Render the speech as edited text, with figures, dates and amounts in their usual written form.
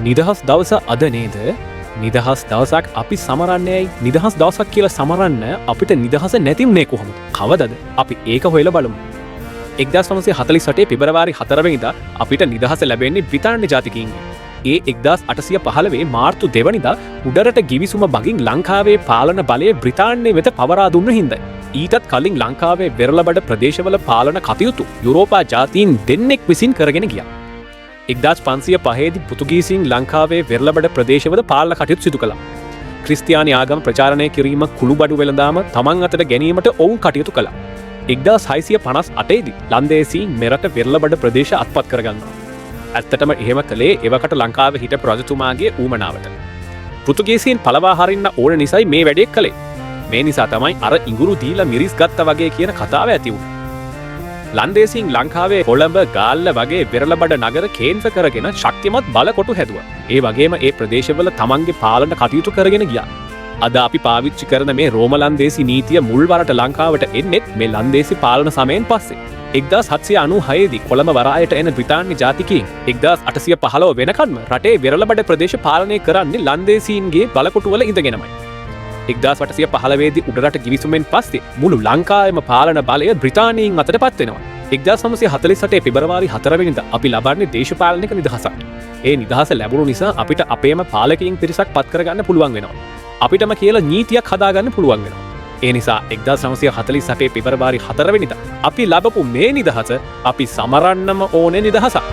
නිදහස් දවස අද නේද? නිදහස් දවසක් අපි සමරන්නේ ඇයි? නිදහස් දවසක් කියලා සමරන්න අපිට නිදහස නැති වුණේ කොහොමද? කවදද? අපි ඒක හොයලා බලමු. 1948 පෙබරවාරි 4 වෙනිදා අපිට නිදහස ලැබෙන්නේ බ්‍රිතාන්‍ය ජාතිකයින්ගෙන්. ඒ 1815 මාර්තු 2 වෙනිදා උඩරට ගිවිසුම මගින් ලංකාවේ පාලන බලය බ්‍රිතාන්‍ය වෙත පවරා දුන්න හින්දායි. ඊටත් කලින් ලංකාවේ වෙරළබඩ ප්‍රදේශවල පාලන කටයුතු යුරෝපා ජාතීන් දෙන්නෙක් විසින් කරගෙන ගියා. 1505දී පෘතුගීසීන් ලංකාවේ වෙරළබඩ ප්‍රදේශවල පාලන කටයුතු සිදු කළා. ක්‍රිස්තියානි ආගම ප්‍රචාරණය කිරීම, කුළුබඩු වෙළඳාම තමන් අතට ගැනීමට ඔවුන් කටයුතු කළා. 1658දී ලන්දේසීන් මෙරට වෙරළබඩ ප්‍රදේශ අත්පත් කරගන්නවා. ඇත්තටම එහෙම කළේ එවකට ලංකාවේ හිටපු රජතුමාගේ ඌමනාවට. පෘතුගීසීන් පලවා හරින්න ඕන නිසයි මේ වැඩේ කළේ. මේ නිසා තමයි අර ඉඟුරු දීලා මිරිස් ගත්තා වගේ කියන කතාව ඇති වුණේ. ලන්දේසින් ලංකාවේ කොළඹ, ගාල්ල වගේ වෙරළබඩ නගර කේන්ද්‍ර කරගෙන ශක්තිමත් බලකොටු හැදුවා. ඒ වගේම ඒ ප්‍රදේශවල තමන්ගේ පාලන කටයුතු කරගෙන ගියා. අද අපි පාවිච්චි කරන මේ රෝම ලන්දේසි නීතිය මුල්වරට ලංකාවට එන්නෙත් මේ ලන්දේසි පාලන සමයෙන් පස්සේ. 1796දී කොළඹ වරායට එන බ්‍රිතාන්‍ය ජාතිකයින් 1815 වෙනකන්ම රටේ වෙරළබඩ ප්‍රදේශ පාලනය කරන්නේ ලන්දේසීන්ගේ බලකොටුවල ඉඳගෙනමයි. 1815දී උඩරට ගිවිසුමෙන් පස්සේ මුළු ලංකාවෙම පාලන බලය බ්‍රිතාන්‍යයින් අතට පත් වෙනවා. 1948 පෙබරවාරි 4 වෙනිදා අපි ලබන්නේ දේශපාලනික නිදහසක්. ඒ නිදහස ලැබුණු නිසා අපිට අපේම පාලකයින් පිරිසක් පත් කරගන්න පුළුවන් වෙනවා. අපිටම කියලා නීතියක් හදාගන්න පුළුවන් වෙනවා. ඒ නිසා 1948 පෙබරවාරි 4 වෙනිදා අපි ලබපු මේ නිදහස අපි සමරන්නම ඕනේ නිදහසක්.